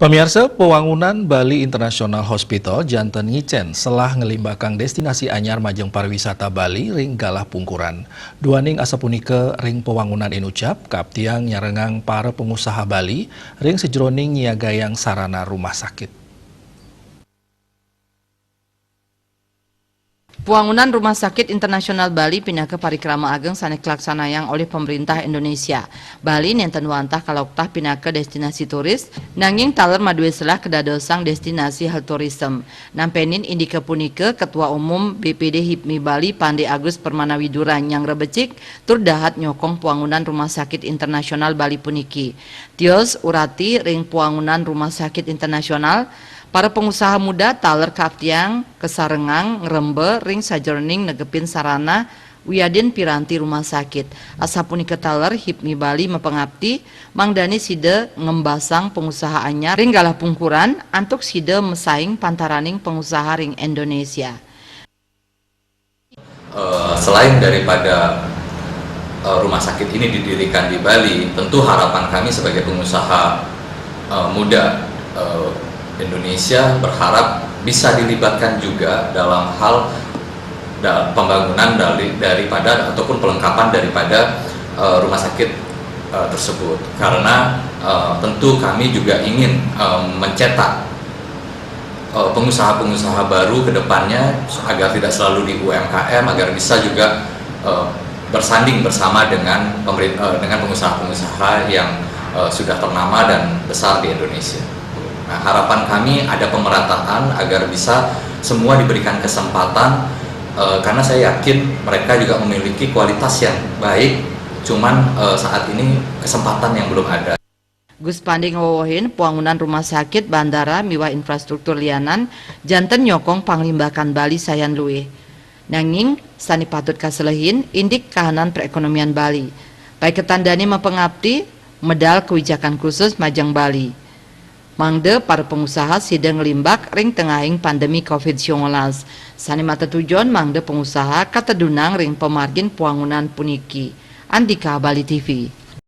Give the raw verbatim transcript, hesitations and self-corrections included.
Pamiarsa, pewangunan Bali International Hospital janten ngicén selah ngelimbakang destinasi anyar majeng pariwisata Bali ring galah pungkuran. Duaning asapunika ring pewangunan inucap, kaaptiang nyarengang para pengusaha Bali ring sajeroning nyiagayang sarana rumah sakit. Puangunan Rumah Sakit Internasional Bali pinaka parikrama ageng sané kalaksanayang olih Pamréntah Indonésia. Bali nénten wantah kaloktah pinaka déstinasi turis, nanging taler madué selah kadadosang déstinasi health tourism. Nampénin indika punika, Ketua Umum B P D HIPMI Bali Pandé Agus Permana Widura nyanggra becik tur dahat nyokong puangunan Rumah Sakit Internasional Bali puniki. Tios urati ring puangunan Rumah Sakit Internasional, para pengusaha muda taler kaaptiang kasarengang ngremba ring sajeroning negepin sarana wiadin piranti rumah sakit. Asapunika taler HIPMI Bali mapangapti mangdané sida ngembasang pengusaha anyar ring galah pungkuran antuk sida masaing pantaraning pengusaha ring Indonesia. Eh, selain daripada eh, rumah sakit ini didirikan di Bali, tentu harapan kami sebagai pengusaha eh, muda eh, Indonesia berharap bisa dilibatkan juga dalam hal da- pembangunan dari daripada ataupun pelengkapan daripada eh, rumah sakit eh, tersebut. Karena eh, tentu kami juga ingin eh, mencetak eh, pengusaha-pengusaha baru ke depannya agar tidak selalu di U M K M, agar bisa juga eh, bersanding bersama dengan pemerin- eh, dengan pengusaha-pengusaha yang eh, sudah ternama dan besar di Indonesia. Nah, harapan kami ada pemerataan agar bisa semua diberikan kesempatan eh, karena saya yakin mereka juga memiliki kualitas yang baik, cuman eh, saat ini kesempatan yang belum ada. Gus Pandé ngawewehin puangunan rumah sakit, bandara, miwah infrastruktur lianan janten nyokong panglimbakan Bali sayan luih. Nanging sané patut kaselehin indik kahanan perekonomian Bali. Paiketan dané mapangapti medal kawijakan khusus majeng Bali. Mangda para pengusaha sida nglimbak ring tengahing pandemi covid sembilan belas. Sané matetujon mangda pengusaha katedunang ring pamargin puangunan puniki. Andika, Bali T V.